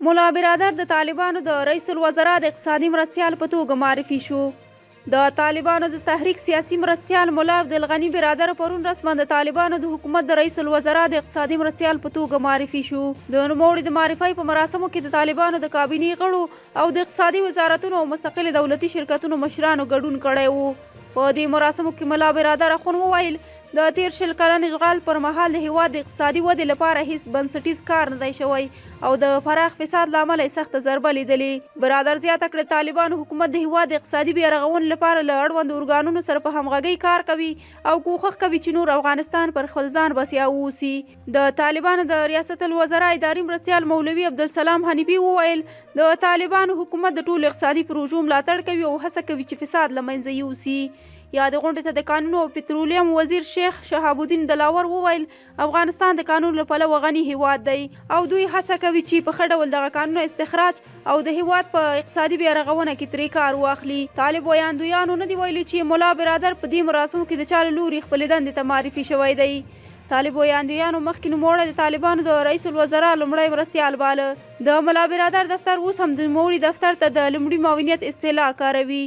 ملا برادر د طالبانو د رئیس الوزرا د اقتصادي مرستیال په توګه معرفي شو. د طالبانو د تحریک سیاسي مرستیال ملا عبدالغني برادر پرون رسما د طالبانو د حکومت د رئیس الوزرا د اقتصادي مرستیال په توګه معرفي شو. د نوموړي د معرفۍ په مراسمو کې د طالبانو د کابینې غړو او د اقتصادي وزارتونو او مستقل دولتي شرکتونو مشرانو ګډون کړی وو. په دې مراسمو کې ملا برادر اخوند وویل، د تېر 20 کلن اشغال پر مهال د هېواد د اقتصادي ودې لپاره هېڅ بنسټیز کار نه دی شوی او د پراخ فساد له امله یې سخته ضربه لیدلې. برادر زیاته کړه، طالبانو حکومت د هېواد د اقتصادي بیارغونې لپاره له اړوندو ارګانونو سره په همغږۍ کار کوي او کوښښ کوي چې نور افغانستان پر خپل ځان بسیا واوسي. د طالبانو د ریاست الوزرا اداري مرستیال مولوي عبدالسلام حنیفي وویل، د طالبانو حکومت د ټولو اقتصادي پروژو ملاتړ کوي او هڅه کوي چې فساد له منځه یوسي. یادې غونډې ته د کانونو او پترولیم وزیر شیخ شهاب الدین دلاور وویل، افغانستان د کانونو له پلوه غني هیواد دی او دوی هڅه کوي چې په ښه ډول دغه کانونه استخراج او د هیواد په اقتصادي بیارغونه کې ترې کار واخلي. طالب ویاندویانو نه دي ویلي چې ملا برادر په دې مراسمو کې د چا له لوري خپلې دندې ته معرفي شوی دی. طالب ویاندویانو مخکې نوموړی د طالبانو د رئیس الوزرا لومړی مرستیال باله. د ملا برادر دفتر اوس هم د نوموړي دفتر ته د لومړي معاونیت اصطلاح کاروي.